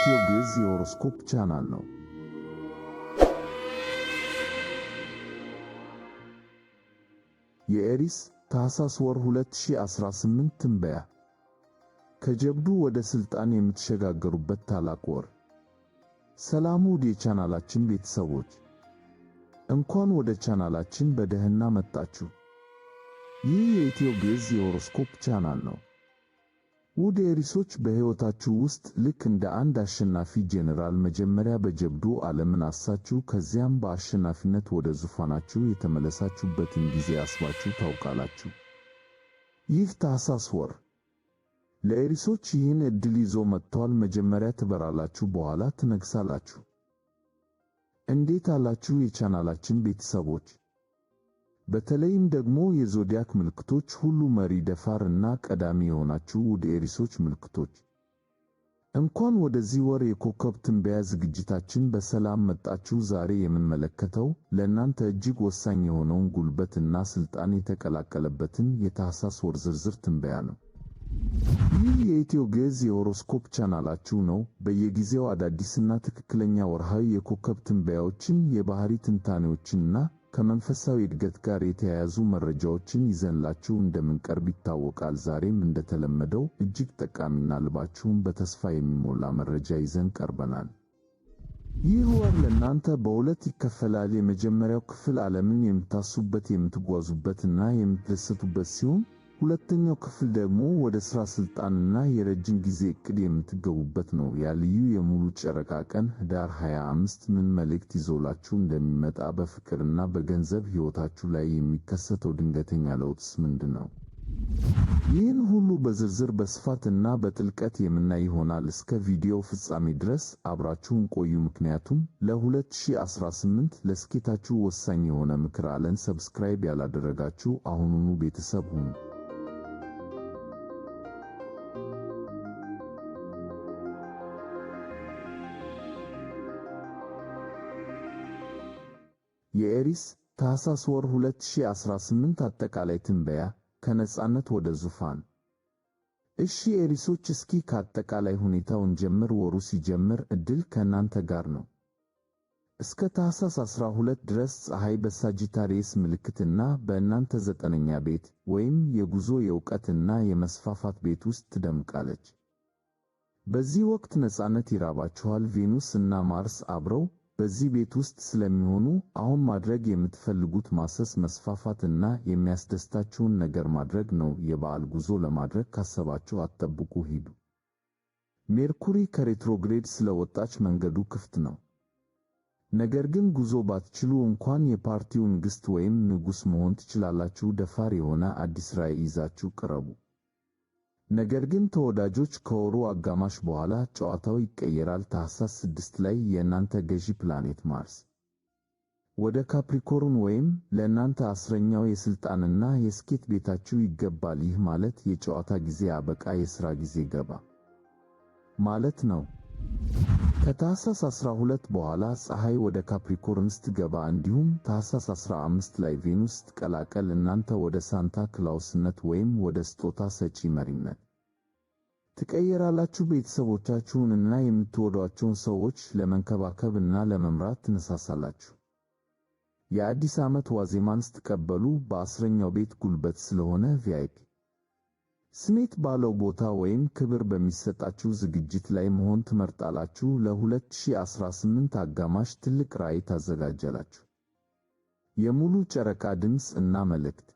የኢትዮ ግዕዝ የ horoscope ቻናል ነው። የ Aries ታህሳስ ወር 2018 ትንበያ፣ ከጀብዱ ወደ ስልጣን የምትሸጋገሩበት ታላቅ ወር። ሰላም ውድ የቻናላችን ቤተሰቦች፣ እንኳን ወደ ቻናላችን በደህና መጣችሁ። ይህ የኢትዮ ግዕዝ የ horoscope ቻናል ነው። ውድ ኤሪሶች፣ በሕይወታችሁ ውስጥ ልክ እንደ አንድ አሸናፊ ጄኔራል መጀመሪያ በጀብዱ ዓለምን አሳችሁ፣ ከዚያም በአሸናፊነት ወደ ዙፋናችሁ የተመለሳችሁበትን ጊዜ አስባችሁ ታውቃላችሁ? ይህ ታኅሳስ ወር ለኤሪሶች ይህን ዕድል ይዞ መጥቷል። መጀመሪያ ትበራላችሁ፣ በኋላ ትነግሳላችሁ። እንዴት አላችሁ የቻናላችን ቤተሰቦች? በተለይም ደግሞ የ zodiac ምልክቶች ሁሉ መሪ፣ ደፋር እና ቀዳሚ የሆናችሁ ውድ ኤሪሶች ምልክቶች፣ እንኳን ወደዚህ ወር የኮከብ ትንበያ ዝግጅታችን በሰላም መጣችሁ። ዛሬ የምንመለከተው ለእናንተ እጅግ ወሳኝ የሆነውን ጉልበት እና ስልጣን የተቀላቀለበትን የታህሳስ ወር ዝርዝር ትንበያ ነው። ይህ የኢትዮ ግዕዝ የ horoscope ቻናላችሁ ነው። በየጊዜው አዳዲስና ትክክለኛ ወርሃዊ የኮከብ ትንበያዎችን፣ የባህሪ ትንታኔዎችንና ከመንፈሳዊ እድገት ጋር የተያያዙ መረጃዎችን ይዘንላችሁ እንደምንቀርብ ይታወቃል። ዛሬም እንደተለመደው እጅግ ጠቃሚና ልባችሁን በተስፋ የሚሞላ መረጃ ይዘን ቀርበናል። ይህ ወር ለእናንተ በሁለት ይከፈላል። የመጀመሪያው ክፍል ዓለምን የምታሱበት፣ የምትጓዙበትና የምትደሰቱበት ሲሆን፣ ሁለተኛው ክፍል ደግሞ ወደ ሥራ፣ ስልጣንና የረጅም ጊዜ ዕቅድ የምትገቡበት ነው። ያ ልዩ የሙሉ ጨረቃ ቀን ህዳር 25 ምን መልእክት ይዞላችሁ እንደሚመጣ፣ በፍቅርና በገንዘብ ሕይወታችሁ ላይ የሚከሰተው ድንገተኛ ለውጥስ ምንድን ነው? ይህን ሁሉ በዝርዝር፣ በስፋት እና በጥልቀት የምናይ ይሆናል። እስከ ቪዲዮው ፍጻሜ ድረስ አብራችሁን ቆዩ፣ ምክንያቱም ለ2018 ለስኬታችሁ ወሳኝ የሆነ ምክር አለን። Subscribe ያላደረጋችሁ አሁኑኑ ቤተሰብ ሁኑ። የ Aries ታህሳስ ወር 2018 አጠቃላይ ትንበያ፣ ከነጻነት ወደ ዙፋን። እሺ ኤሪሶች፣ እስኪ ከአጠቃላይ ሁኔታው እንጀምር። ወሩ ሲጀምር ዕድል ከእናንተ ጋር ነው። እስከ ታህሳስ 12 ድረስ ፀሐይ በ Sagittarius ምልክትና በእናንተ ዘጠነኛ ቤት ወይም የጉዞ፣ የእውቀትና የመስፋፋት ቤት ውስጥ ትደምቃለች። በዚህ ወቅት ነጻነት ይራባችኋል። ቬኑስ እና ማርስ አብረው በዚህ ቤት ውስጥ ስለሚሆኑ አሁን ማድረግ የምትፈልጉት ማሰስ፣ መስፋፋት እና የሚያስደስታችሁን ነገር ማድረግ ነው። የበዓል ጉዞ ለማድረግ ካሰባችሁ አትጠብቁ፣ ሂዱ። ሜርኩሪ ከ retrograde ስለወጣች መንገዱ ክፍት ነው። ነገር ግን ጉዞ ባትችሉ እንኳን የፓርቲው ንግሥት ወይም ንጉሥ መሆን ትችላላችሁ። ደፋር የሆነ አዲስ ራዕይ ይዛችሁ ቅረቡ። ነገር ግን ተወዳጆች፣ ከወሩ አጋማሽ በኋላ ጨዋታው ይቀየራል። ታህሳስ 6 ላይ የእናንተ ገዢ ፕላኔት ማርስ ወደ Capricorn ወይም ለእናንተ 10ኛው የስልጣንና የስኬት ቤታችሁ ይገባል። ይህ ማለት የጨዋታ ጊዜ አበቃ፣ የሥራ ጊዜ ገባ ማለት ነው። ከታህሳስ 12 በኋላ ፀሐይ ወደ Capricorn ስትገባ እንዲሁም ታህሳስ 15 ላይ ቬኑስ ስትቀላቀል እናንተ ወደ ሳንታ ክላውስነት ወይም ወደ ስጦታ ሰጪ መሪነት ትቀየራላችሁ። ቤተሰቦቻችሁን እና የምትወዷቸውን ሰዎች ለመንከባከብ እና ለመምራት ትነሳሳላችሁ። የአዲስ ዓመት ዋዜማን ስትቀበሉ በ10ኛው ቤት ጉልበት ስለሆነ VIP ስሜት ባለው ቦታ ወይም ክብር በሚሰጣችሁ ዝግጅት ላይ መሆን ትመርጣላችሁ። ለ2018 አጋማሽ ትልቅ ራዕይ ታዘጋጃላችሁ። የሙሉ ጨረቃ ድምፅ እና መልእክት።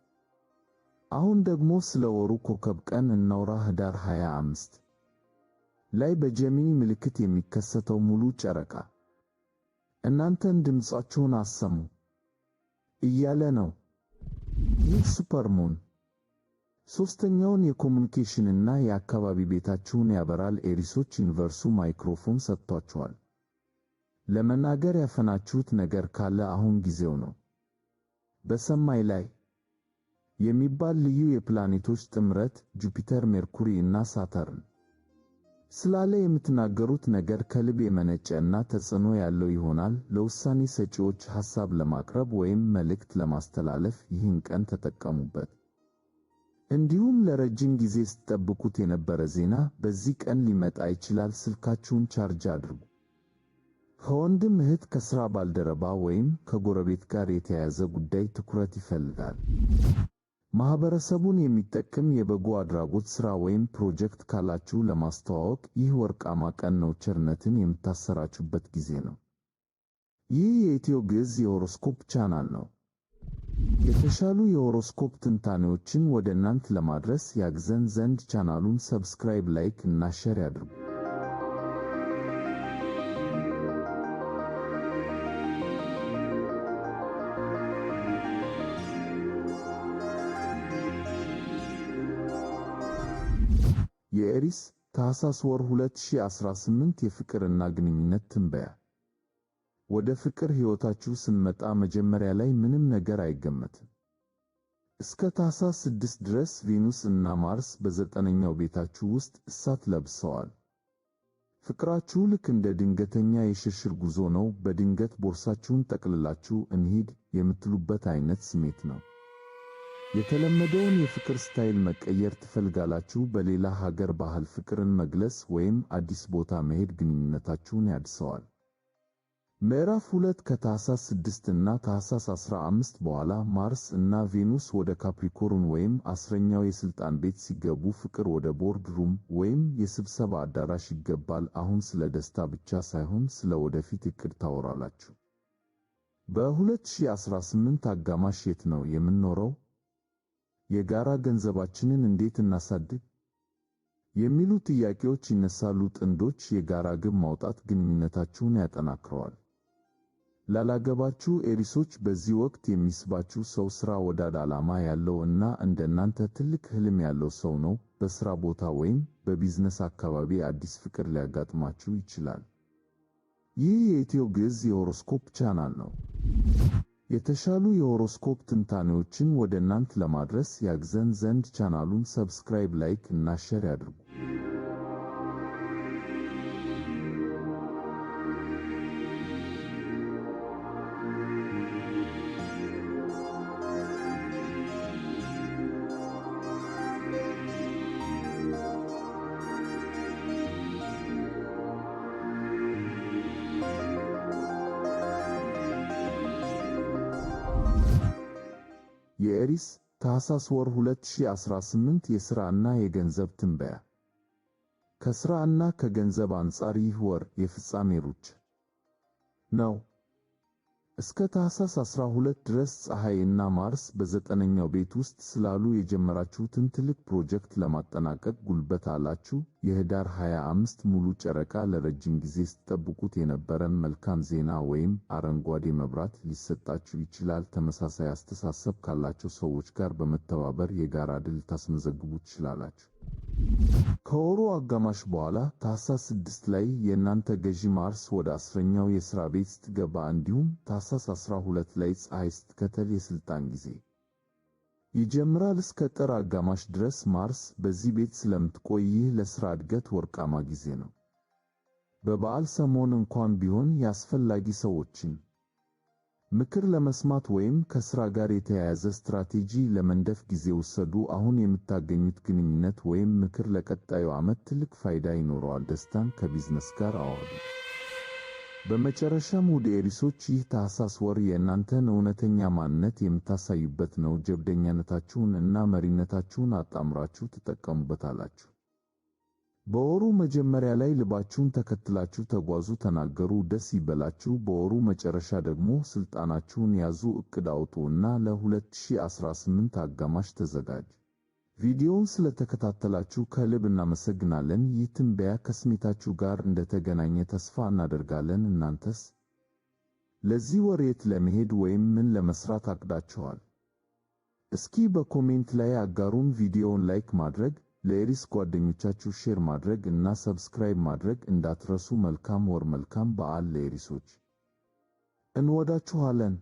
አሁን ደግሞ ስለ ወሩ ኮከብ ቀን እናውራ። ህዳር 25 ላይ በ Gemini ምልክት የሚከሰተው ሙሉ ጨረቃ እናንተን ድምፃችሁን አሰሙ እያለ ነው። ይህ supermoon ሶስተኛውን የ communication ና የአካባቢ ቤታችሁን ያበራል። ኤሪሶች፣ universe ኡ ማይክሮፎን ሰጥቷችኋል። ለመናገር ያፈናችሁት ነገር ካለ አሁን ጊዜው ነው። በሰማይ ላይ የሚባል ልዩ የፕላኔቶች ጥምረት ጁፒተር፣ ሜርኩሪ እና ሳተርን ስላለ የምትናገሩት ነገር ከልብ የመነጨ እና ተጽዕኖ ያለው ይሆናል። ለውሳኔ ሰጪዎች ሐሳብ ለማቅረብ ወይም መልእክት ለማስተላለፍ ይህን ቀን ተጠቀሙበት። እንዲሁም ለረጅም ጊዜ ስትጠብቁት የነበረ ዜና በዚህ ቀን ሊመጣ ይችላል። ስልካችሁን ቻርጅ አድርጉ። ከወንድም እህት፣ ከሥራ ባልደረባ ወይም ከጎረቤት ጋር የተያያዘ ጉዳይ ትኩረት ይፈልጋል። ማህበረሰቡን የሚጠቅም የበጎ አድራጎት ሥራ ወይም ፕሮጀክት ካላችሁ ለማስተዋወቅ ይህ ወርቃማ ቀን ነው። ቸርነትን የምታሰራጩበት ጊዜ ነው። ይህ የኢትዮ ግዕዝ የ horoscope ቻናል ነው። የተሻሉ የ horoscope ትንታኔዎችን ወደ እናንተ ለማድረስ ያግዘን ዘንድ ቻናሉን subscribe፣ like እና share ያድርጉ። የ Aries ታህሳስ ወር 2018 የፍቅርና ግንኙነት ትንበያ። ወደ ፍቅር ሕይወታችሁ ስንመጣ መጀመሪያ ላይ ምንም ነገር አይገመትም። እስከ ታህሳስ 6 ድረስ ቬኑስ እና ማርስ በዘጠነኛው ቤታችሁ ውስጥ እሳት ለብሰዋል። ፍቅራችሁ ልክ እንደ ድንገተኛ የሽርሽር ጉዞ ነው። በድንገት ቦርሳችሁን ጠቅልላችሁ እንሂድ የምትሉበት አይነት ስሜት ነው። የተለመደውን የፍቅር style መቀየር ትፈልጋላችሁ። በሌላ ሀገር ባህል ፍቅርን መግለጽ ወይም አዲስ ቦታ መሄድ ግንኙነታችሁን ያድሰዋል። ምዕራፍ 2 ከታህሳስ 6 እና ታህሳስ 15 በኋላ ማርስ እና ቬኑስ ወደ ካፕሪኮርን ወይም 10ኛው የስልጣን ቤት ሲገቡ ፍቅር ወደ board room ወይም የስብሰባ አዳራሽ ይገባል። አሁን ስለ ደስታ ብቻ ሳይሆን ስለ ወደፊት እቅድ ታወራላችሁ። በ2018 አጋማሽ የት ነው የምንኖረው? የጋራ ገንዘባችንን እንዴት እናሳድግ? የሚሉ ጥያቄዎች ይነሳሉ። ጥንዶች የጋራ ግብ ማውጣት ግንኙነታችሁን ያጠናክረዋል። ላላገባችሁ ኤሪሶች በዚህ ወቅት የሚስባችሁ ሰው ስራ ወዳድ፣ ዓላማ ያለው እና እንደናንተ ትልቅ ህልም ያለው ሰው ነው። በስራ ቦታ ወይም በቢዝነስ አካባቢ አዲስ ፍቅር ሊያጋጥማችሁ ይችላል። ይህ የኢትዮ ግዕዝ የ horoscope ቻናል ነው። የተሻሉ የ horoscope ትንታኔዎችን ወደ እናንተ ለማድረስ ያግዘን ዘንድ ቻናሉን subscribe፣ like እና share ያድርጉ። የ Aries ታህሳስ ወር 2018 የሥራ እና የገንዘብ ትንበያ። ከሥራ እና ከገንዘብ አንጻር ይህ ወር የፍጻሜ ሩጫ ነው። እስከ ታህሳስ 12 ድረስ ፀሐይ እና ማርስ በዘጠነኛው ቤት ውስጥ ስላሉ የጀመራችሁትን ትልቅ ፕሮጀክት ለማጠናቀቅ ጉልበት አላችሁ። የህዳር 25 ሙሉ ጨረቃ ለረጅም ጊዜ ስትጠብቁት የነበረን መልካም ዜና ወይም አረንጓዴ መብራት ሊሰጣችሁ ይችላል። ተመሳሳይ አስተሳሰብ ካላቸው ሰዎች ጋር በመተባበር የጋራ ድል ልታስመዘግቡ ትችላላችሁ። ከወሩ አጋማሽ በኋላ ታህሳስ 6 ላይ የእናንተ ገዢ ማርስ ወደ 10ኛው የሥራ ቤት ስትገባ እንዲሁም ታህሳስ 12 ላይ ፀሐይ ስትከተል የሥልጣን ጊዜ ይጀምራል። እስከ ጥር አጋማሽ ድረስ ማርስ በዚህ ቤት ስለምትቆይ ይህ ለሥራ እድገት ወርቃማ ጊዜ ነው። በበዓል ሰሞን እንኳን ቢሆን የአስፈላጊ ሰዎችን ምክር ለመስማት ወይም ከሥራ ጋር የተያያዘ ስትራቴጂ ለመንደፍ ጊዜ ውሰዱ። አሁን የምታገኙት ግንኙነት ወይም ምክር ለቀጣዩ ዓመት ትልቅ ፋይዳ ይኖረዋል። ደስታን ከቢዝነስ ጋር አዋህዱ። በመጨረሻም ውድ ኤሪሶች ይህ ታህሳስ ወር የእናንተን እውነተኛ ማንነት የምታሳዩበት ነው። ጀብደኛነታችሁን እና መሪነታችሁን አጣምራችሁ ትጠቀሙበታላችሁ። በወሩ መጀመሪያ ላይ ልባችሁን ተከትላችሁ ተጓዙ፣ ተናገሩ፣ ደስ ይበላችሁ። በወሩ መጨረሻ ደግሞ ስልጣናችሁን ያዙ፣ እቅድ አውጡ እና ለ2018 አጋማሽ ተዘጋጁ። ቪዲዮውን ስለተከታተላችሁ ከልብ እናመሰግናለን። ይህ ትንበያ ከስሜታችሁ ጋር እንደተገናኘ ተስፋ እናደርጋለን። እናንተስ ለዚህ ወር የት ለመሄድ ወይም ምን ለመስራት አቅዳችኋል? እስኪ በ comment ላይ አጋሩን። ቪዲዮውን like ማድረግ፣ ለ Aries ጓደኞቻችሁ share ማድረግ እና subscribe ማድረግ እንዳትረሱ። መልካም ወር፣ መልካም በዓል ለ Aries ኦች። እንወዳችኋለን።